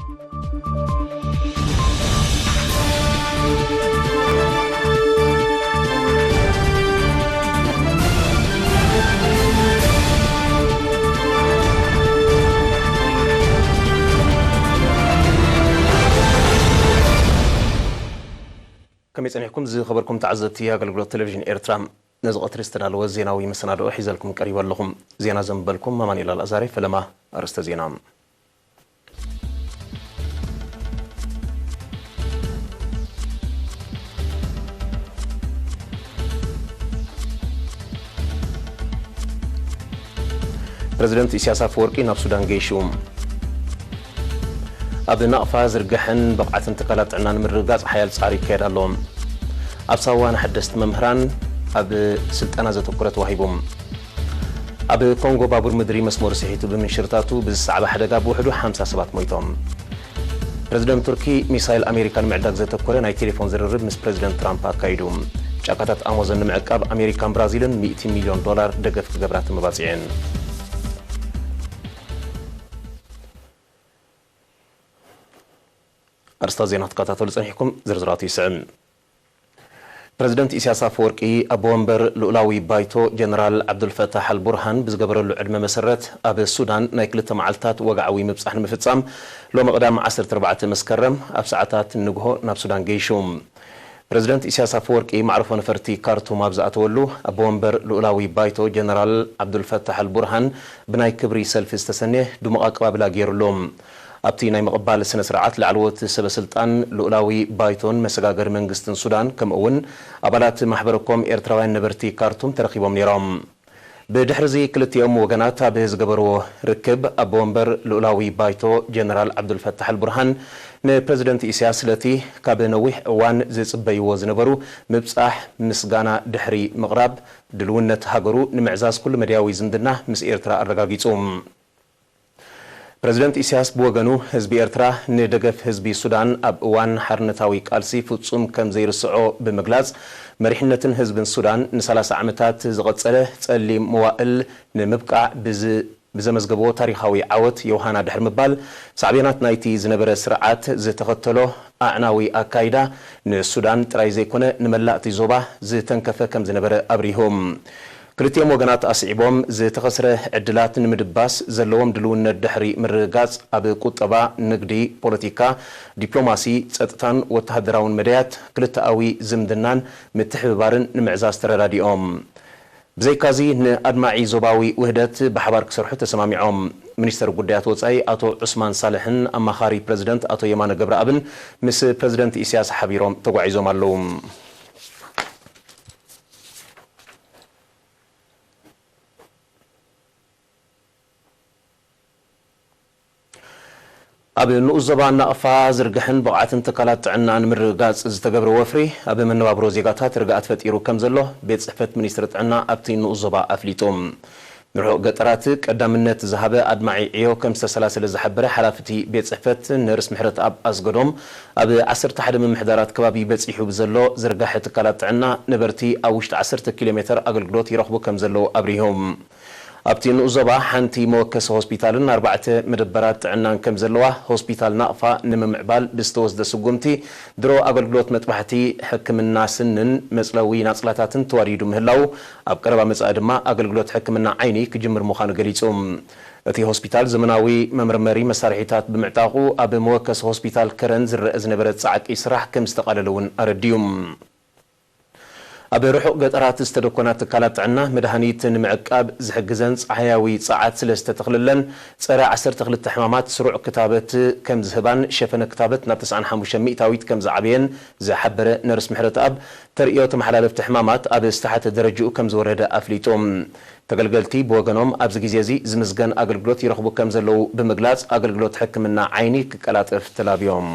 ከመይ ጸኒሕኩም ዝኸበርኩም ተዓዘብቲ ኣገልግሎት ቴሌቪዥን ኤርትራ? ነዚ ቀትሪ ዝተዳለወ ዜናዊ መሰናድኦ ሒዘልኩም ቀሪበ ኣለኹም። ዜና ዘንበልኩም ኣማኑኤል ኣልኣዛሪ። ፈለማ ኣርእስተ ዜና። ፕረዚደንት ኢሳያስ ኣፈወርቂ ናብ ሱዳን ገይሹ። ኣብ ናቕፋ ዝርግሐን ብቕዓትን ትካላት ጥዕና ንምርግጋጽ ሓያል ጻዕሪ ይካየድ ኣሎ። ኣብ ሳዋ ንሓደስቲ መምህራን ኣብ ስልጠና ዘተኮረ ተዋሂቡ። ኣብ ኮንጎ ባቡር ምድሪ መስመሩ ስሒቱ ብምንሽርታቱ ብዝሰዓበ ሓደጋ ብውሕዱ ሓምሳ ሰባት ሞይቶም። ፕረዚደንት ቱርኪ ሚሳይል ኣሜሪካ ንምዕዳግ ዘተኮረ ናይ ቴሌፎን ዝርርብ ምስ ፕረዚደንት ትራምፕ ኣካይዱ። ጫካታት ኣማዞን ንምዕቃብ ኣሜሪካን ብራዚልን ሚእቲ ሚልዮን ዶላር ደገፍ ክገብራ ተመባጺዐን። ኣርስታት ዜና ትከታተሉ ጸኒሕኩም፣ ዝርዝራቱ ይስዕም። ፕረዚደንት ኢሳያስ ኣፈወርቂ፣ ኣቦ ወንበር ልኡላዊ ባይቶ ጀነራል ዓብዱልፈታሕ ኣልቡርሃን ብዝገበረሉ ዕድመ መሰረት፣ ኣብ ሱዳን ናይ ክልተ መዓልታት ወግዓዊ ምብጻሕ ንምፍጻም፣ ሎሚ ቅዳም ዓሰርተ ኣርባዕተ መስከረም ኣብ ሰዓታት ንግሆ ናብ ሱዳን ገይሹ። ፕረዚደንት ኢሳያስ ኣፈወርቂ፣ ማዕርፎ ነፈርቲ ካርቱም ኣብ ዝኣተወሉ፣ ኣቦ ወንበር ልኡላዊ ባይቶ ጀነራል ዓብዱልፈታሕ ኣልቡርሃን ብናይ ክብሪ ሰልፊ ዝተሰነየ ድሙቕ ኣቀባብላ ገይሩሉ። ኣብቲ ናይ ምቕባል ስነ ስርዓት፣ ላዕለዎት ሰበ ስልጣን ልኡላዊ ባይቶን መሰጋገሪ መንግስትን ሱዳን፣ ከምኡ እውን ኣባላት ማሕበረ ኮም ኤርትራውያን ነበርቲ ካርቱም ተረኺቦም ነይሮም። ብድሕሪ እዚ፣ ክልቲኦም ወገናት ኣብ ዝገበርዎ ርክብ፣ ኣቦ ወንበር ልኡላዊ ባይቶ ጀነራል ዓብዱልፈታሕ ኣልቡርሃን ንፕረዚደንት ኢሳያስ ስለቲ ካብ ነዊሕ እዋን ዝጽበይዎ ዝነበሩ ምብጻሕ ምስጋና ድሕሪ ምቕራብ፣ ድልውነት ሃገሩ ንምዕዛዝ ኩሉ መዳያዊ ዝምድና ምስ ኤርትራ ኣረጋጊጹ። ፕረዚደንት ኢሳያስ ብወገኑ፣ ህዝቢ ኤርትራ ንደገፍ ህዝቢ ሱዳን ኣብ እዋን ሓርነታዊ ቃልሲ ፍጹም ከም ዘይርስዖ ብምግላጽ፣ መሪሕነትን ህዝብን ሱዳን ንሰላሳ ዓመታት ዝቐጸለ ጸሊም መዋእል ንምብቃዕ ብዝ-፣ ብዘመዝገቦ ታሪኻዊ ዓወት የውሃና ድሕሪ ምባል፣ ሳዕቤናት ናይቲ ዝነበረ ስርዓት ዝተኸተሎ ኣዕናዊ ኣካይዳ ንሱዳን ጥራይ ዘይኮነ ንመላእ እቲ ዞባ ዝተንከፈ ከም ዝነበረ ኣብሪሁ። ክልቲኦም ወገናት ኣስዒቦም፣ ዝተኸስረ ዕድላት ንምድባስ ዘለዎም ድልውነት ድሕሪ ምርግጋጽ፣ ኣብ ቁጠባ፣ ንግዲ፣ ፖለቲካ፣ ዲፕሎማሲ፣ ጸጥታን ወተሃደራውን መዳያት ክልተኣዊ ዝምድናን ምትሕብባርን ንምዕዛዝ ተረዳዲኦም። ብዘይካዚ፣ ንኣድማዒ ዞባዊ ውህደት ብሓባር ክሰርሑ ተሰማሚዖም። ሚኒስተር ጉዳያት ወጻኢ ኣቶ ዑስማን ሳልሕን ኣማኻሪ ፕረዚደንት ኣቶ የማነ ገብረኣብን ምስ ፕረዚደንት ኢሳያስ ሓቢሮም ተጓዒዞም ኣለዉ። ኣብ ንኡስ ዞባ ናቕፋ ዝርግሐን ብቕዓትን ትካላት ጥዕና ንምርግጋጽ ዝተገብረ ወፍሪ፣ ኣብ መነባብሮ ዜጋታት ርግኣት ፈጢሩ ከም ዘሎ ቤት ጽሕፈት ሚኒስትሪ ጥዕና ኣብቲ ንኡስ ዞባ ኣፍሊጡ። ንርሑቕ ገጠራት ቀዳምነት ዝሃበ ኣድማዒ ዕዮ ከም ዝተሰላሰለ ዝሓበረ ሓላፊ እቲ ቤት ጽሕፈት ነርስ ምሕረተኣብ ኣስገዶም፣ ኣብ ዓሰርተ ሓደ ምምሕዳራት ከባቢ በጺሑ ብዘሎ ዝርጋሐ ትካላት ጥዕና፣ ነበርቲ ኣብ ውሽጢ ዓሰርተ ኪሎ ሜተር ኣገልግሎት ይረኽቡ ከም ዘለዉ ኣብሪሆም። ኣብቲ ንኡስ ዞባ ሓንቲ መወከሲ ሆስፒታልን ኣርባዕተ መደበራት ጥዕናን ከም ዘለዋ፣ ሆስፒታል ናቕፋ ንምምዕባል ብዝተወስደ ስጉምቲ፣ ድሮ ኣገልግሎት መጥባሕቲ፣ ሕክምና ስንን መጽለዊ ናጽላታትን ተዋዲዱ ምህላዉ፣ ኣብ ቀረባ መጻኢ ድማ ኣገልግሎት ሕክምና ዓይኒ ክጅምር ምዃኑ ገሊጹ። እቲ ሆስፒታል ዘመናዊ መመርመሪ መሳርሒታት ብምዕጣቑ፣ ኣብ መወከሲ ሆስፒታል ከረን ዝረአ ዝነበረ ጻዕቂ ስራሕ ከም ዝተቓለለ እውን ኣረዲኡ። ኣብ ርሑቕ ገጠራት ዝተደኮና ትካላት ጥዕና፣ መድሃኒት ንምዕቃብ ዝሕግዘን ጸሓያዊ ጸዓት ስለ ዝተተኽለለን፣ ጸረ ዓሰርተ ክልተ ሕማማት ስሩዕ ክታበት ከም ዝህባን ሸፈነ ክታበት ናብ ተስዓን ሓሙሽተን ሚእታዊት ከም ዝዓበየን ዝሓበረ ነርስ ምሕረተኣብ፣ ተርእዮ ተመሓላለፍቲ ሕማማት ኣብ ዝተሓተ ደረጅኡ ከም ዝወረደ ኣፍሊጡ። ተገልገልቲ ብወገኖም፣ ኣብዚ ግዜ እዚ ዝምዝገን ኣገልግሎት ይረኽቡ ከም ዘለዉ ብምግላጽ፣ ኣገልግሎት ሕክምና ዓይኒ ክቀላጠፍ ተላብዮም።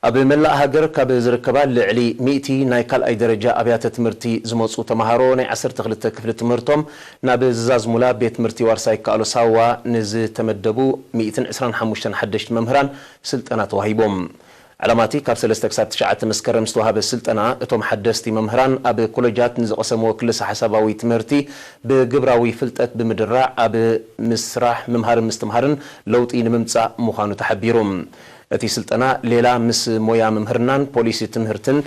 ኣብ መላእ ሃገር ካብ ዝርከባ ልዕሊ ሚእቲ ናይ ካልኣይ ደረጃ ኣብያተ ትምህርቲ ዝመጹ ተመሃሮ፣ ናይ ዓሰርተ ክልተ ክፍሊ ትምህርቶም ናብ ዝዛዝሙላ ቤት ትምህርቲ ዋርሳይ ካኣሎ ሳዋ ንዝተመደቡ ሚእትን ዕስራን ሓሙሽተን ሓደሽቲ መምህራን ስልጠና ተዋሂቦም። ዕላማቲ ካብ ሰለስተ ክሳብ ትሽዓተ መስከረም ዝተዋሃበ ስልጠና፣ እቶም ሓደስቲ መምህራን ኣብ ኮለጃት ንዝቐሰምዎ ክልሰ ሓሳባዊ ትምህርቲ ብግብራዊ ፍልጠት ብምድራዕ ኣብ ምስራሕ ምምሃርን ምስትምሃርን ለውጢ ንምምጻእ ምዃኑ ተሓቢሩ። እቲ ስልጠና ሌላ ምስ ሞያ ምምህርናን ፖሊሲ ትምህርትን፣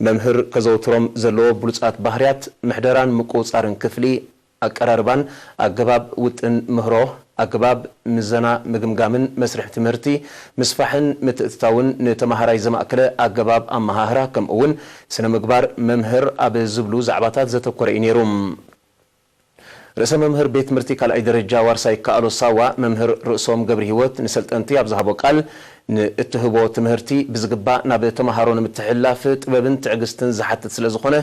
መምህር ከዘውትሮም ዘለዎ ብሉጻት ባህርያት፣ ምሕደራን ምቁጽጻርን ክፍሊ፣ ኣቀራርባን ኣገባብ ውጥን ምህሮ፣ ኣገባብ ምዘና ምግምጋምን መስርሕ ትምህርቲ ምስፋሕን ምትእትታውን፣ ንተማሃራይ ዘማእከለ ኣገባብ ኣመሃህራ፣ ከምኡ እውን ስነ ምግባር መምህር ኣብ ዝብሉ ዛዕባታት ዘተኮረ እዩ ነይሩ። ርእሰ መምህር ቤት ትምህርቲ ካልኣይ ደረጃ ዋርሳይ ይከኣሎ ሳዋ፣ መምህር ርእሶም ገብረሂወት፣ ንሰልጠንቲ ኣብ ዝሃቦ ቃል፣ ንእትህቦ ትምህርቲ ብዝግባእ ናብ ተመሃሮ ንምትሕልላፍ ጥበብን ትዕግስትን ዝሓትት ስለ ዝኾነ፣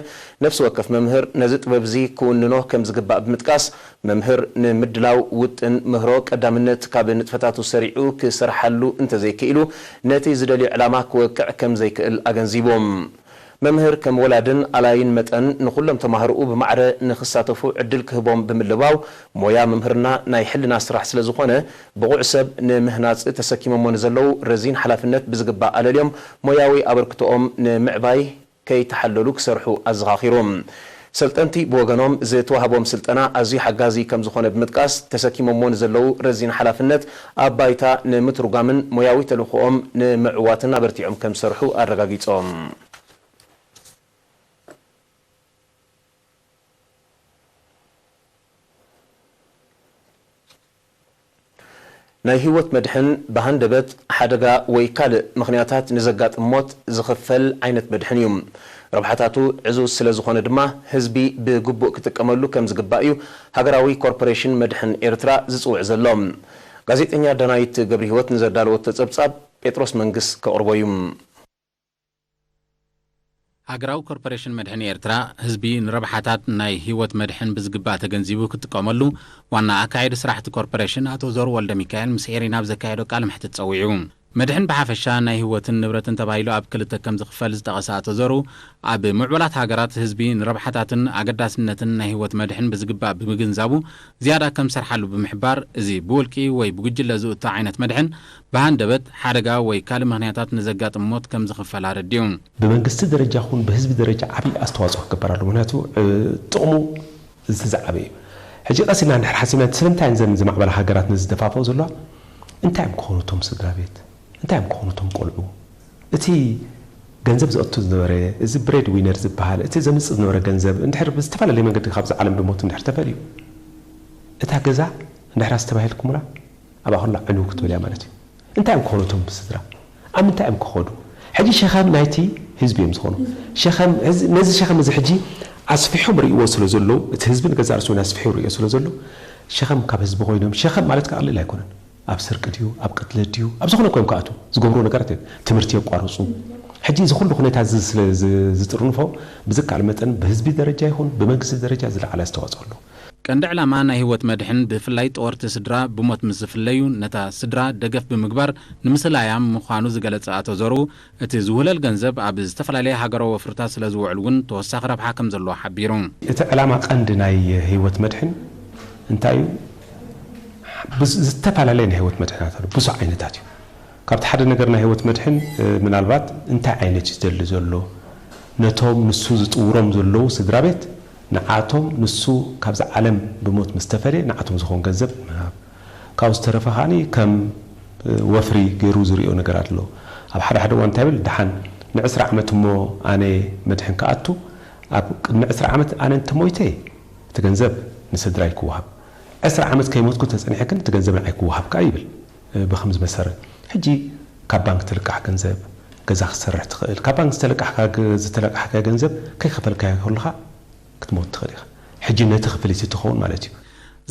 ነፍሲ ወከፍ መምህር ነዚ ጥበብ እዚ ክውንኖ ከም ዝግባእ ብምጥቃስ፣ መምህር ንምድላው ውጥን ምህሮ ቀዳምነት ካብ ንጥፈታቱ ሰሪዑ ክሰርሓሉ እንተዘይክኢሉ፣ ነቲ ዝደልዮ ዕላማ ክወቅዕ ከም ዘይክእል ኣገንዚቦም። መምህር ከም ወላድን ኣላይን መጠን፣ ንኹሎም ተማሃሮኡ ብማዕረ ንኽሳተፉ ዕድል ክህቦም ብምልባው፣ ሞያ ምምህርና ናይ ሕልና ስራሕ ስለ ዝኾነ፣ ብቑዕ ሰብ ንምህናጽ ተሰኪሞሞ ንዘለዉ ረዚን ሓላፍነት ብዝግባእ ኣለልዮም፣ ሞያዊ ኣበርክቶኦም ንምዕባይ ከይተሓለሉ ክሰርሑ ኣዘኻኺሩ። ሰልጠንቲ ብወገኖም፣ ዝተዋህቦም ስልጠና ኣዝዩ ሓጋዚ ከም ዝኾነ ብምጥቃስ፣ ተሰኪሞሞ ንዘለዉ ረዚን ሓላፍነት ኣብ ባይታ ንምትርጓምን ሞያዊ ተልእኾኦም ንምዕዋትን ኣበርቲዖም ከም ዝሰርሑ ኣረጋጊጾም። ናይ ህይወት መድሕን ብሃንደበት፣ ሓደጋ ወይ ካልእ ምኽንያታት ንዘጋጥም ሞት ዝኽፈል ዓይነት መድሕን እዩ። ረብሓታቱ ዕዙዝ ስለ ዝኾነ ድማ፣ ህዝቢ ብግቡእ ክጥቀመሉ ከም ዝግባእ እዩ ሃገራዊ ኮርፖሬሽን መድሕን ኤርትራ ዝጽውዕ ዘሎ። ጋዜጠኛ ዳናይት ገብረህይወት ንዘዳለወቶ ጸብጻብ፣ ጴጥሮስ መንግስ ከቕርቦ እዩ። ሃገራዊ ኮርፖሬሽን መድሕን ኤርትራ፣ ህዝቢ ንረብሓታት ናይ ህይወት መድሕን ብዝግባእ ተገንዚቡ ክጥቀመሉ፣ ዋና ኣካያዲ ስራሕቲ ኮርፖሬሽን ኣቶ ዘሩ ወልደሚካኤል ምስ ኤሪና ኣብ ዘካየዶ ቃለ መሕትት ጸዊዑ። መድሕን ብሓፈሻ ናይ ህይወትን ንብረትን ተባሂሉ ኣብ ክልተ ከም ዝኽፈል ዝጠቐሰ ኣቶ ዘሩ፣ ኣብ ምዕቡላት ሃገራት ህዝቢ ንረብሓታትን ኣገዳስነትን ናይ ህይወት መድሕን ብዝግባእ ብምግንዛቡ ዝያዳ ከም ዝሰርሓሉ ብምሕባር፣ እዚ ብውልቂ ወይ ብጉጅለ ዝእቶ ዓይነት መድሕን ብሃንደበት፣ ሓደጋ ወይ ካልእ ምኽንያታት ንዘጋጥም ሞት ከም ዝኽፈል ኣረዲኡ። ብመንግስቲ ደረጃ ይኹን ብህዝቢ ደረጃ ዓብዪ ኣስተዋፅኦ ክግበር ኣለዎ። ምኽንያቱ፣ እ፣ ጥቕሙ እቲ ዝዓበየ እዩ። ሕጂ ቀስ ኢልና እንድሕር ሓሲብና፣ ስለምንታይ እየን እዘን ዝማዕበላ ሃገራት ነዚ ዝደፋፍኦ ዘለዋ? እንታይ እዮም ክኾኑ እቶም ስድራ ቤት? እንታይ እዮም ክኾኑ እቶም ቆልዑ? እቲ ገንዘብ ዘእቱ ዝነበረ፣ እዚ ብሬድ ዊነር ዝበሃል፣ እቲ ዘምጽእ ዝነበረ ገንዘብ እንድሕር ብዝተፈላለየ መንገዲ ካብዚ ዓለም ብሞት እንድሕር ተፈልዩ፣ እታ ገዛ እንድሕር ኣስተባሂልኩምላ፣ ኣብኣ ከላ ዕንው ክትብል እያ ማለት እዩ። እንታይ እዮም ክኾኑ እቶም ስድራ? ኣብ ምንታይ እዮም ክኸዱ? ሕጂ ሸኸም ናይቲ ህዝቢ እዮም ዝኾኑ። ሸኸም፣ እዚ፣ ነዚ ሸኸም እዚ ሕጂ ኣስፊሖም ርእይዎ ስለ ዘለዉ፣ እቲ ህዝቢ ንገዛእ ርእሱ እውን ኣስፊሑ ርእዮ ስለ ዘሎ፣ ሸኸም ካብ ህዝቢ ኮይኖም፣ ሸኸም ማለት ከኣ ቀሊል ኣይኮነን። ኣብ ስርቂ ድዩ፣ ኣብ ቅትለት ድዩ፣ ኣብ ዝኾነ ኮይኖም ክኣትዉ ዝገብርዎ ነገራት እዮም። ትምህርቲ የቋርጹ። ሕጂ እዚ ኩሉ ኩነታት እዚ ስለ ዝ-፣ ዝጥርንፎ፣ ብዝከኣል መጠን ብህዝቢ ደረጃ ይኹን ብመንግስቲ ደረጃ ዝለዓለ ኣስተዋጽኦ ኣለዎ። ቀንዲ ዕላማ ናይ ህይወት መድሕን፣ ብፍላይ ጠወርቲ ስድራ ብሞት ምስ ዝፍለዩ፣ ነታ ስድራ ደገፍ ብምግባር ንምስላያ ምዃኑ ዝገለጸ ኣቶ ዘሩ፣ እቲ ዝውህለል ገንዘብ ኣብ ዝተፈላለየ ሃገራዊ ወፍርታት ስለ ዝውዕል እውን ተወሳኺ ረብሓ ከም ዘለዎ ሓቢሩ። እቲ ዕላማ ቀንዲ ናይ ህይወት መድሕን እንታይ እዩ? ብዙ-፣ ዝተፈላለየ ናይ ህይወት መድሕናት ኣሎ፣ ብዙሕ ዓይነታት እዩ። ካብቲ ሓደ ነገር ናይ ህይወት መድሕን፣ እ፣ ምናልባት እንታይ ዓይነት እዩ ዝደሊ ዘሎ? ነቶም ንሱ ዝጥውሮም ዘለዉ ስድራ ቤት፣ ንዓቶም ንሱ ካብዚ ዓለም ብሞት ምስ ተፈልየ ንዓቶም ዝኸውን ገንዘብ ምሃብ። ካብኡ ዝተረፈ ከኣኒ ከም፣ እ፣ ወፍሪ ገይሩ ዝርእዮ ነገር ኣሎ። ኣብ ሓደ ሓደ እዋን እንታይ ይብል? ደሓን ንዕስራ ዓመት እሞ ኣነ መድሕን ክኣቱ፣ ኣብ ቅድሚ ዕስራ ዓመት ኣነ እንተሞይተ እቲ ገንዘብ ንስድራይ ክወሃብ፣ ዕስራ ዓመት ከይሞትኩ ተጸኒሐ ግን እቲ ገንዘብ ንዓይ ክወሃብ ከኣ ይብል። እ፣ ብኸምዚ መሰረት፣ ሕጂ ካብ ባንክ ትልቃሕ ገንዘብ፣ ገዛ ክትሰርሕ ትኽእል። ካብ ባንክ ዝተለቃሕካ ገ-፣ ዝተለቃሕካዮ ገንዘብ ከይከፈልካዮ ከለኻ ክትሞት ትኽእል ኢኻ። ሕጂ ነቲ ክፍሊት ትኸውን ማለት እዩ።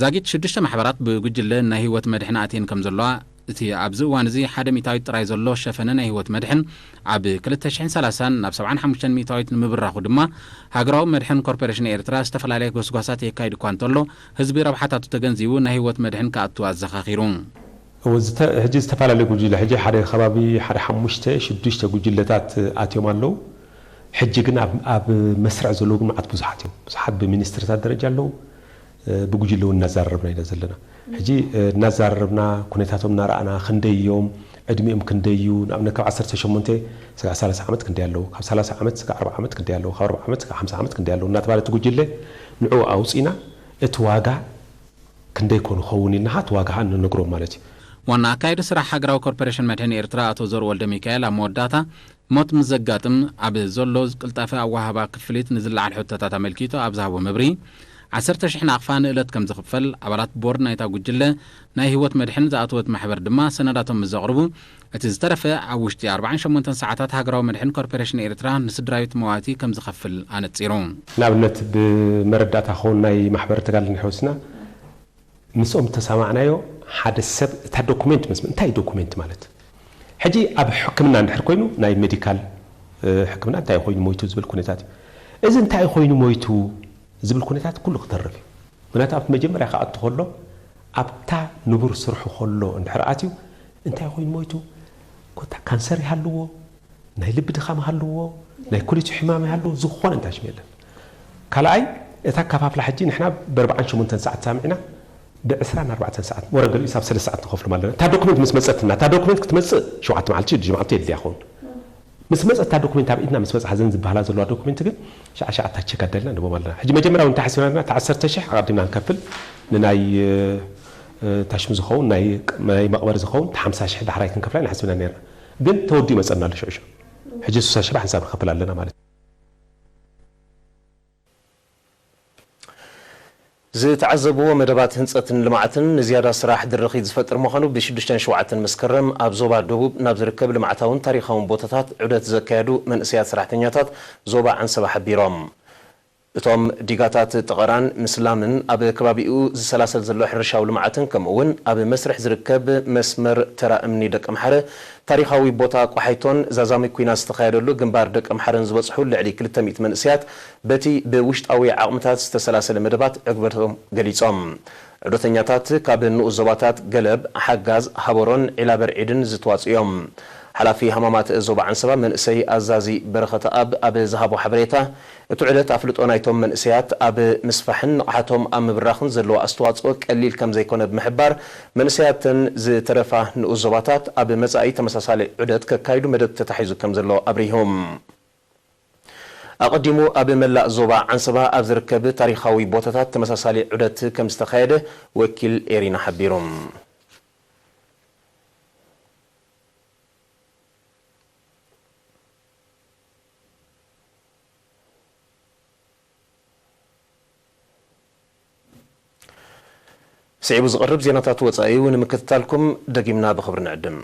ዛጊት ሽዱሽተ ማሕበራት ብጉጅለ ናይ ህይወት መድሕን ኣትየን ከም ዘለዋ፣ እቲ ኣብዚ እዋን እዚ ሓደ ሚእታዊት ጥራይ ዘሎ ሸፈነ ናይ ህይወት መድሕን፣ ኣብ ክልተ ሽሕን ሰላሳን ናብ ሰብዓን ሓሙሽተን ሚእታዊት ንምብራኹ ድማ፣ ሃገራዊ መድሕን ኮርፖሬሽን ኤርትራ ዝተፈላለየ ጎስጓሳት የካይድ እኳ እንተሎ፣ ህዝቢ ረብሓታቱ ተገንዚቡ ናይ ህይወት መድሕን ክኣቱ ኣዘኻኺሩ። እወ፣ ዝተ-፣ ሕጂ ዝተፈላለየ ጉጅለ፣ ሕጂ ሓደ ከባቢ ሓደ ሓሙሽተ፣ ሽዱሽተ ጉጅለታት ኣትዮም ኣለዉ። ሕጂ ግን ኣብ፣ ኣብ መስርዕ ዘለዉ ግን መዓት ብዙሓት እዮም። ብዙሓት ብሚኒስትርታት ደረጃ ኣለዉ። እ፣ ብጉጅለ እውን እናዘራረብና ኢና ዘለና። ሕጂ፣ እ፣ እናዘራረብና፣ ኩነታቶም እናረኣና፣ ክንደይ እዮም፣ ዕድሚኦም ክንደይ እዩ? ንኣብነት ካብ ዓሰርተ ሸሞንተ ስጋዕ ሰላሳ ዓመት ክንደይ ኣለዉ? ካብ ሰላሳ ዓመት ስጋዕ ኣርብዓ ዓመት ክንደይ ኣለዉ? ካብ ኣርብዓ ዓመት ስጋዕ ሓምሳ ዓመት ክንደይ ኣለዉ? እናተባለ እቲ ጉጅለ ንዕኡ ኣውፂና እቲ ዋጋ ክንደይ ኮን ይኸውን ኢልና እቲ ዋጋ ኸዓ ንነግሮም ማለት እዩ። ዋና ኣካያዲ ስራሕ ሃገራዊ ኮርፖሬሽን መድሕን ኤርትራ ኣቶ ዘሩ ወልደ ሚካኤል ኣብ መወዳእታ ሞት ምስ ዘጋጥም ኣብ ዘሎ ቅልጣፈ ኣወሃህባ ክፍሊት ንዝለዓል ሕቶታት ኣመልኪቱ ኣብ ዝሃቦ መብርሂ፣ ዓሰርተ ሽሕ ናቕፋ ንእለት ከም ዝኽፈል፣ ኣባላት ቦርድ ናይታ ጉጅለ ናይ ህይወት መድሕን ዝኣተወት ማሕበር ድማ ሰነዳቶም ምስ ዘቕርቡ፣ እቲ ዝተረፈ ኣብ ውሽጢ ኣርባዓን ሸሞንተን ሰዓታት ሃገራዊ መድሕን ኮርፖሬሽን ኤርትራ ንስድራቤት መዋቲ ከም ዝኸፍል ኣነጺሩ። ንኣብነት ብመረዳእታ ክኸውን ናይ ማሕበር ተጋድልን ሕውስና ምስኦም ተሰማዕናዮ ሓደ ሰብ እታ ዶኩሜንት ምስ እንታይ ዶኩሜንት ማለት ሕጂ ኣብ ሕክምና እንድሕር ኮይኑ ናይ ሜዲካል ሕክምና እንታይ ኮይኑ ሞይቱ ዝብል ኩነታት እዩ። እዚ እንታይ ኮይኑ ሞይቱ ዝብል ኩነታት ኩሉ ክተርፍ እዩ። ምክንያቱ ኣብቲ መጀመርያ ክኣቱ ከሎ ኣብታ ንቡር ስርሑ ከሎ እንድሕር ኣትዩ እንታይ ኮይኑ ሞይቱ ኮታ ካንሰር ይሃልዎ ናይ ልቢ ድኻም ሃልዎ ናይ ኩሊት ሕማም ይሃልዎ ዝኾነ እንታይ ሽም የለን። ካልኣይ እታ ኣካፋፍላ ሕጂ ንሕና ብኣርባዓን ሸሞንተን ሰዓት ሳሚዕና ብዕስራን ኣርባዕተን ሰዓት ወረ ገሊኡ ሳብ ሰለስተ ሰዓት ንኸፍሎም ኣለና። እታ ዶኩመንት ምስ መፀትና እታ ዶኩመንት ክትመፅእ ሸውዓተ መዓልቲ ሽዱሽተ መዓልቲ የድልያ ይኸውን። ምስ መፀት እታ ዶኩመንት ኣብ ኢድና ምስ በፅሓ ዘን ዝበሃላ ዘለዋ ዶኩመንት ግን ሸዓ ሸዓ እታ ቸክ ኣዳልና ንቦም ኣለና። ሕጂ መጀመርያ እውን እንታይ ሓሲብና ኣለና? እታ ዓሰርተ ሽሕ ኣቐዲምና ንከፍል ንናይ ታሽሙ ዝኸውን ናይ መቕበሪ ዝኸውን ሓምሳ ሽሕ ዳሕራይ ክንከፍላ ኢና ሓሲብና ነርና። ግን ተወዲኡ መፀና ኣሎ ሽዑ ሽዑ። ሕጂ ስሳ ሽሕ ሓንሳብ ንኸፍል ኣለና ማለት እዩ። ዝተዓዘብዎ መደባት ህንፀትን ልምዓትን ንዝያዳ ስራሕ ድርኺት ዝፈጥር ምዃኑ ብሽዱሽተን ሸውዓተን መስከረም ኣብ ዞባ ደቡብ ናብ ዝርከብ ልምዓታውን ታሪኻውን ቦታታት ዑደት ዘካየዱ መንእሰያት ሰራሕተኛታት ዞባ ዓንሰባ ሓቢሮም። እቶም ዲጋታት ጠቐራን ምስላምን ኣብ ከባቢኡ ዝሰላሰል ዘሎ ሕርሻዊ ልምዓትን ከምኡ እውን ኣብ መስርሕ ዝርከብ መስመር ተራ እምኒ ደቀምሓረ ታሪኻዊ ቦታ ቆሓይቶን ዛዛሚ ኲናት ዝተኻየደሉ ግንባር ደቀምሓረን ዝበፅሑ ልዕሊ ክልተ ሚእቲ መንእሰያት በቲ ብውሽጣዊ ዓቕምታት ዝተሰላሰለ መደባት ዕግበቶም ገሊፆም። ዑደተኛታት ካብ ንኡስ ዞባታት ገለብ፣ ሓጋዝ፣ ሃበሮን ዒላበርዒድን ዝተዋፅኡ እዮም። ሓላፊ ሃማማት ዞባ ዓንሰባ መንእሰይ ኣዛዚ በረኸተኣብ ኣብ ዝሃቦ ሓበሬታ፣ እቲ ዑደት ኣፍልጦ ናይቶም መንእሰያት ኣብ ምስፋሕን ንቕሓቶም ኣብ ምብራኽን ዘለዎ ኣስተዋፅኦ ቀሊል ከምዘይኮነ ብምሕባር፣ መንእሰያተን ዝተረፋ ንኡስ ዞባታት ኣብ መፃኢ ተመሳሳሊ ዑደት ከካይዱ መደብ ተታሒዙ ከምዘሎ ኣብሪሁ። ኣቐዲሙ ኣብ መላእ ዞባ ዓንሰባ ኣብ ዝርከብ ታሪኻዊ ቦታታት ተመሳሳሊ ዑደት ከምዝተኻየደ ወኪል ኤሪና ሓቢሩ። ስዒቡ ዝቐርብ ዜናታት ወጻኢ እዩ። ንምክትታልኩም ደጊምና ብኽብሪ ንዕድም።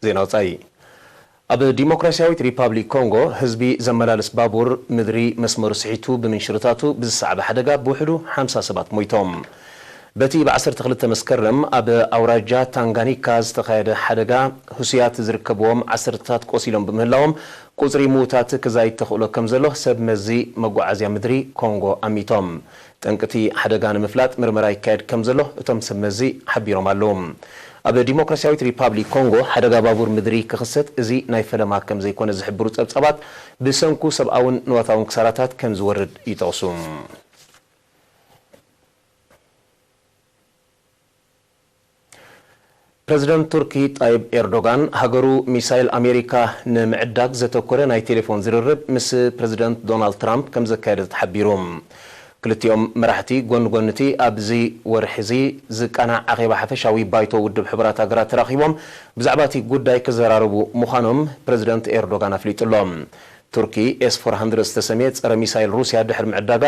ዜና ወጻኢ። ኣብ ዲሞክራሲያዊት ሪፓብሊክ ኮንጎ፣ ህዝቢ ዘመላልስ ባቡር ምድሪ መስመሩ ስሒቱ ብምንሽርታቱ ብዝሰዓበ ሓደጋ ብውሕዱ ሓምሳ ሰባት ሞይቶም። በቲ ብ ዓሰርተ ክልተ መስከረም ኣብ ኣውራጃ ታንጋኒካ ዝተኻየደ ሓደጋ፣ ህሱያት ዝርከብዎም ዓሰርተታት ቆሲሎም ብምህላዎም፣ ቁጽሪ ምዉታት ክዛይድ ተኽእሎ ከም ዘሎ ሰብ መዚ መጓዓዝያ ምድሪ ኮንጎ ኣሚቶም። ጠንቅቲ ሓደጋ ንምፍላጥ ምርመራ ይካየድ ከም ዘሎ እቶም ሰብ መዚ ሓቢሮም ኣለዉ። ኣብ ዲሞክራሲያዊት ሪፓብሊክ ኮንጎ ሓደጋ ባቡር ምድሪ ክኽሰት እዚ ናይ ፈለማ ከም ዘይኮነ ዝሕብሩ ጸብጻባት፣ ብሰንኩ ሰብኣውን ንዋታውን ክሳራታት ከም ዝወርድ ይጠቕሱ። ፕረዚደንት ቱርኪ ጣይብ ኤርዶጋን፣ ሃገሩ ሚሳይል ኣሜሪካ ንምዕዳግ ዘተኮረ ናይ ቴሌፎን ዝርርብ ምስ ፕረዚደንት ዶናልድ ትራምፕ ከም ዘካየደ ተሓቢሩ። ክልቲኦም መራሕቲ፣ ጎኒ ጎኒ እቲ ኣብዚ ወርሒ እዚ ዝቃናዕ ኣኼባ ሓፈሻዊ ባይቶ ውድብ ሕቡራት ሃገራት ተራኺቦም ብዛዕባ እቲ ጉዳይ ክዘራረቡ ምዃኖም ፕረዚደንት ኤርዶጋን ኣፍሊጡ ኣሎ። ቱርኪ ኤስ ፎር ሃንድረድ ዝተሰምየ ጸረ ሚሳይል ሩስያ ድሕሪ ምዕዳጋ፣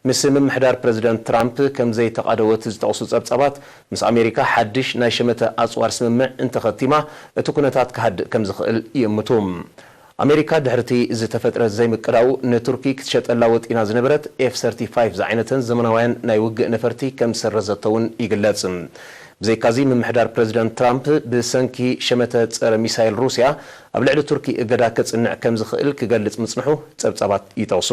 ምስ ምምሕዳር ፕረዚደንት ትራምፕ ከም ዘይተቓደወት ዝጠቕሱ ጸብጻባት፣ ምስ ኣሜሪካ ሓድሽ ናይ ሸመተ ኣጽዋር ስምምዕ እንተኸቲማ፣ እቲ ኩነታት ክሃድእ ከም ዝኽእል ይእምቱ። ኣሜሪካ ድሕርቲ ዝተፈጥረ ዘይምቅዳው፣ ንቱርኪ ክትሸጠላ ወጢና ዝነበረት ኤፍ ሰርቲፋይቭ ዝዓይነተን ዘመናውያን ናይ ውግእ ነፈርቲ ከም ዝሰረዘቶ እውን ይግለጽ። ብዘይካዚ፣ ምምሕዳር ፕረዚደንት ትራምፕ ብሰንኪ ሸመተ ጸረ ሚሳይል ሩስያ ኣብ ልዕሊ ቱርኪ እገዳ ከጽንዕ ከም ዝኽእል ክገልጽ ምጽንሑ ጸብጻባት ይጠቕሱ።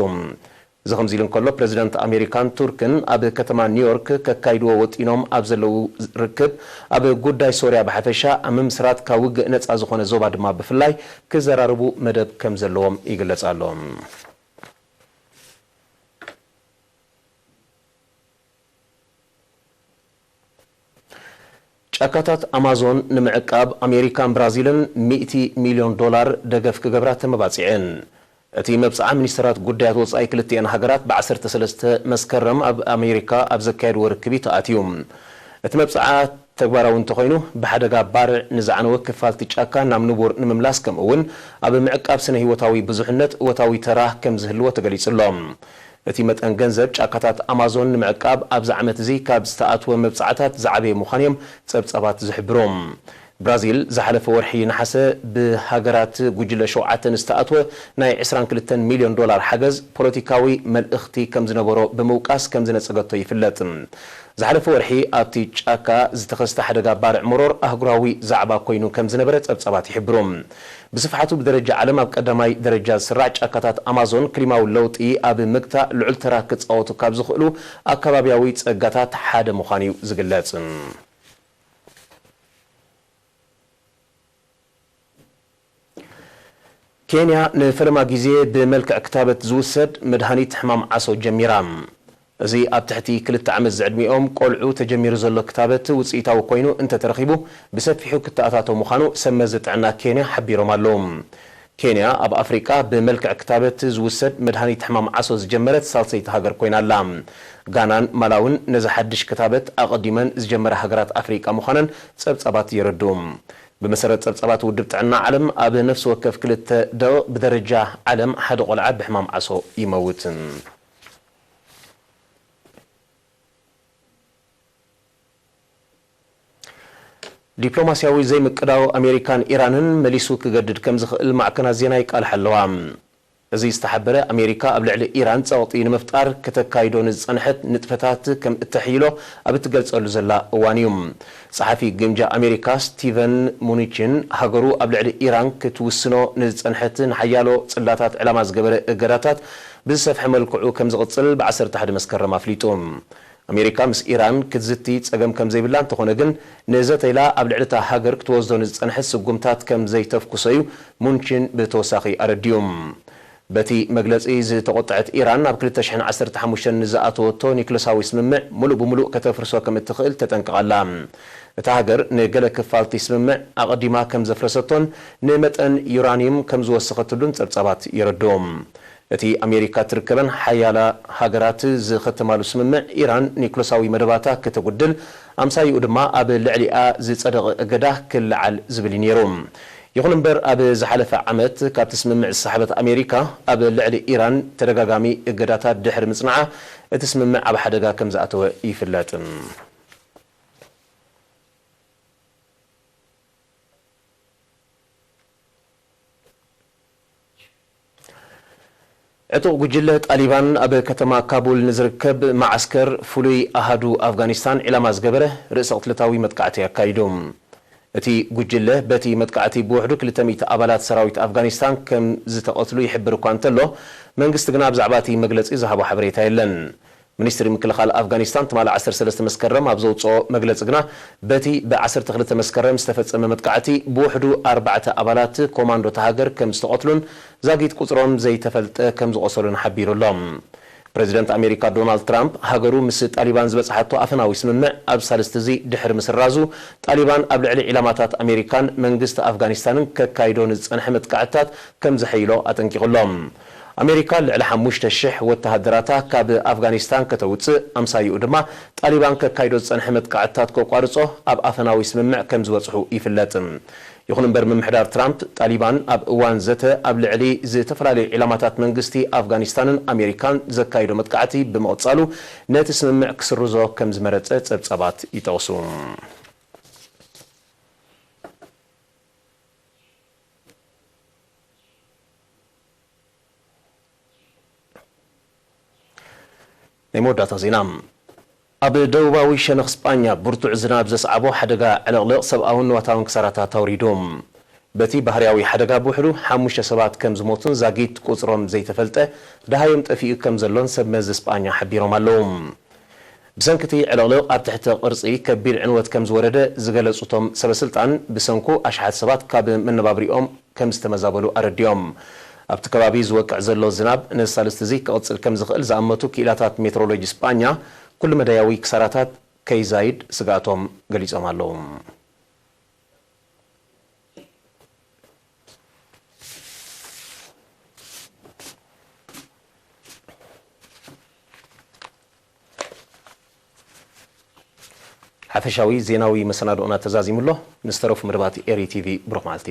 እዚ ከምዚ ኢሉ እንከሎ፣ ፕረዚደንት ኣሜሪካን ቱርክን ኣብ ከተማ ኒውዮርክ ከካይድዎ ወጢኖም ኣብ ዘለዉ ርክብ፣ ኣብ ጉዳይ ሶርያ ብሓፈሻ፣ ኣብ ምምስራት ካብ ውግእ ነጻ ዝኾነ ዞባ ድማ ብፍላይ ክዘራረቡ መደብ ከም ዘለዎም ይግለጽ ኣሎ። ጫካታት ኣማዞን ንምዕቃብ ኣሜሪካን ብራዚልን ሚእቲ ሚልዮን ዶላር ደገፍ ክገብራ ተመባጺዐን። እቲ መብጽዓ ሚኒስተራት ጉዳያት ወጻኢ ክልቲኣን ሃገራት ብ ዓሰርተ ሰለስተ መስከረም ኣብ ኣሜሪካ ኣብ ዘካየድዎ ርክብ እዩ ተኣትዩ። እቲ መብጽዓ ተግባራዊ እንተኾይኑ፣ ብሓደጋ ባርዕ ንዝዓነወ ክፋልቲ ጫካ ናብ ንቡር ንምምላስ፣ ከምኡ እውን ኣብ ምዕቃብ ስነ ህይወታዊ ብዙሕነት እወታዊ ተራ ከም ዝህልዎ ተገሊጹ ኣሎ። እቲ መጠን ገንዘብ ጫካታት ኣማዞን ንምዕቃብ ኣብዚ ዓመት እዚ ካብ ዝተኣትወ መብጽዓታት ዝዓበየ ምዃኑ እዮም ጸብጻባት ዝሕብሩ። ብራዚል ዝሓለፈ ወርሒ ነሓሰ ብሃገራት ጉጅለ ሸውዓተ ንዝተኣትወ ናይ ዕስራን ክልተን ሚልዮን ዶላር ሓገዝ ፖለቲካዊ መልእኽቲ ከም ዝነበሮ ብምውቃስ ከም ዝነጸገቶ ይፍለጥ። ዝሓለፈ ወርሒ ኣብቲ ጫካ ዝተኸስተ ሓደጋ ባርዕ መሮር ኣህጉራዊ ዛዕባ ኮይኑ ከም ዝነበረ ጸብጻባት ይሕብሩ። ብስፍሓቱ ብደረጃ ዓለም ኣብ ቀዳማይ ደረጃ ዝስራዕ ጫካታት ኣማዞን ክሊማዊ ለውጢ ኣብ ምግታእ ልዑል ተራ ክጻወቱ ካብ ዝኽእሉ ኣከባብያዊ ጸጋታት ሓደ ምዃኑ እዩ ዝግለጽ። ኬንያ ንፈለማ ግዜ ብመልክዕ ክታበት ዝውሰድ መድሃኒት ሕማም ዓሶ ጀሚራ። እዚ ኣብ ትሕቲ ክልተ ዓመት ዝዕድሚኦም ቆልዑ ተጀሚሩ ዘሎ ክታበት ውጽኢታዊ ኮይኑ እንተተረኺቡ ብሰፊሑ ክተኣታቶ ምዃኑ ሰብ መዚ ጥዕና ኬንያ ሓቢሮም ኣለዉ። ኬንያ ኣብ ኣፍሪቃ ብመልክዕ ክታበት ዝውሰድ መድሃኒት ሕማም ዓሶ ዝጀመረት ሳልሰይቲ ሃገር ኮይና ኣላ። ጋናን ማላውን ነዚ ሓድሽ ክታበት ኣቐዲመን ዝጀመራ ሃገራት ኣፍሪቃ ምዃነን ጸብጻባት የረድኡ። ብመሰረት ጸብጻባት ውድብ ጥዕና ዓለም፣ ኣብ ነፍሲ ወከፍ ክልተ ደቂቕ ብደረጃ ዓለም ሓደ ቆልዓ ብሕማም ዓሶ ይመውት። ዲፕሎማስያዊ ዘይምቅዳው ኣሜሪካን ኢራንን መሊሱ ክገድድ ከም ዝኽእል ማዕከናት ዜና ይቃልሓ ኣለዋ። እዚ ዝተሓበረ፣ ኣሜሪካ ኣብ ልዕሊ ኢራን ጸቕጢ ንምፍጣር ከተካይዶ ንዝጸንሐት ንጥፈታት ከም እተሕይሎ ኣብ እትገልጸሉ ዘላ እዋን እዩ። ጸሓፊ ግምጃ ኣሜሪካ ስቲቨን ሙኒችን፣ ሃገሩ ኣብ ልዕሊ ኢራን ክትውስኖ ንዝጸንሐት ንሓያሎ ጽላታት ዕላማ ዝገበረ እገዳታት ብዝሰፍሐ መልክዑ ከም ዝቕጽል ብ ዓሰርተ ሓደ መስከረም ኣፍሊጡ። ኣሜሪካ ምስ ኢራን ክትዝቲ ጸገም ከም ዘይብላ፣ እንተኾነ ግን ንዘተ ኢላ ኣብ ልዕሊ እታ ሃገር ክትወስዶ ንዝጸንሐት ስጉምታት ከም ዘይተፍኩሶ እዩ ሙንችን ብተወሳኺ ኣረዲኡ። በቲ መግለጺ ዝተቖጥዐት ኢራን፣ ኣብ ክልተ ሽሕን ዓሰርተ ሓሙሽተን ንዝኣተወቶ ኒክለሳዊ ስምምዕ ምሉእ ብምሉእ ከተፍርሶ ከም እትኽእል ተጠንቅቓ ኣላ። እታ ሃገር ንገለ ክፋልቲ ስምምዕ ኣቐዲማ ከም ዘፍረሰቶን ንመጠን ዩራንዩም ከም ዝወሰኸትሉን ጸብጻባት የረድኡ። እቲ ኣሜሪካ ትርከበን ሓያላ ሃገራት ዝኸተማሉ ስምምዕ፣ ኢራን ኒክለሳዊ መደባታ ከተጉድል፣ ኣምሳይኡ ድማ ኣብ ልዕሊኣ ዝጸደቐ እገዳ ክለዓል ዝብል እዩ ነይሩ። ይኹን እምበር፣ ኣብ ዝሓለፈ ዓመት ካብቲ ስምምዕ ዝሰሓበት ኣሜሪካ፣ ኣብ ልዕሊ ኢራን ተደጋጋሚ እገዳታት ድሕሪ ምጽንዓ፣ እቲ ስምምዕ ኣብ ሓደጋ ከም ዝኣተወ ይፍለጥ። ዕጡቕ ጉጅለ ጣሊባን ኣብ ከተማ ካቡል ንዝርከብ መዓስከር ፍሉይ ኣሃዱ ኣፍጋኒስታን ዒላማ ዝገበረ ርእሰ ቅትለታዊ መጥቃዕቲ ኣካይዱ። እቲ ጉጅለ በቲ መጥቃዕቲ ብውሕዱ ክልተ ሚእቲ ኣባላት ሰራዊት ኣፍጋኒስታን ከም ዝተቐትሉ ይሕብር እኳ እንተሎ፣ መንግስቲ ግና ብዛዕባ እቲ መግለጺ ዝሃቦ ሓበሬታ የለን። ሚኒስትሪ ምክልኻል ኣፍጋኒስታን ትማሊ ዓሰርተ ሰለስተ መስከረም ኣብ ዘውፅኦ መግለፂ ግና፣ በቲ ብ ዓሰርተ ክልተ መስከረም ዝተፈፀመ መጥቃዕቲ ብውሕዱ ኣርባዕተ ኣባላት ኮማንዶ እታ ሃገር ከም ዝተቐትሉን ዛጊት ቁፅሮም ዘይተፈልጠ ከም ዝቖሰሉን ሓቢሩ ኣሎ። ፕረዚደንት ኣሜሪካ ዶናልድ ትራምፕ፣ ሃገሩ ምስ ጣሊባን ዝበፅሓቶ ኣፈናዊ ስምምዕ ኣብ ሳልስቲ እዚ ድሕሪ ምስራዙ፣ ጣሊባን ኣብ ልዕሊ ዒላማታት ኣሜሪካን መንግስቲ ኣፍጋኒስታንን ከካይዶ ንዝፀንሐ መጥቃዕትታት ከም ዘሐይሎ ኣጠንቂቑ ኣሎ። ኣሜሪካ ልዕሊ ሓሙሽተ ሽሕ ወተሃደራታ ካብ ኣፍጋኒስታን ከተውፅእ፣ ኣምሳይኡ ድማ ጣሊባን ከካይዶ ዝጸንሐ መጥቃዕትታት ከቋርጾ ኣብ ኣፈናዊ ስምምዕ ከም ዝበጽሑ ይፍለጥ። ይኹን እምበር፣ ምምሕዳር ትራምፕ፣ ጣሊባን ኣብ እዋን ዘተ ኣብ ልዕሊ ዝተፈላለዩ ዒላማታት መንግስቲ ኣፍጋኒስታንን ኣሜሪካን ዘካይዶ መጥቃዕቲ ብምቕጻሉ፣ ነቲ ስምምዕ ክስርዞ ከም ዝመረጸ ጸብጻባት ይጠቕሱ። ናይ መወዳእታ ዜና። ኣብ ደቡባዊ ሸነኽ ስጳኛ ብርቱዕ ዝናብ ዘስዓቦ ሓደጋ ዕልቕልቕ ሰብኣውን ንዋታውን ክሳራታት ኣውሪዱ። በቲ ባህርያዊ ሓደጋ ብውሕዱ ሓሙሽተ ሰባት ከም ዝሞቱን ዛጊት ቁጽሮም ዘይተፈልጠ ደሃዮም ጠፊኡ ከም ዘሎን ሰብ መዚ ስጳኛ ሓቢሮም ኣለዉ። ብሰንኪ እቲ ዕልቕልቕ ኣብ ትሕቲ ቅርጺ ከቢድ ዕንወት ከም ዝወረደ ዝገለጹ እቶም ሰበስልጣን፣ ብሰንኩ ኣሽሓት ሰባት ካብ መነባብሪኦም ከም ዝተመዛበሉ ኣረዲኦም። ኣብቲ ከባቢ ዝወቅዕ ዘሎ ዝናብ ነዚ ሳልስቲ እዚ ክቕጽል ከም ዝኽእል ዝኣመቱ ክኢላታት ሜትሮሎጂ ስጳኛ፣ ኩሉ መዳያዊ ክሳራታት ከይዛይድ ስግኣቶም ገሊጾም ኣለዉ። ሓፈሻዊ ዜናዊ መሰናድኦና ተዛዚሙ ኣሎ። ንዝተረፉ መደባት ኤሪ ቲቪ ብሩኽ መዓልቲ።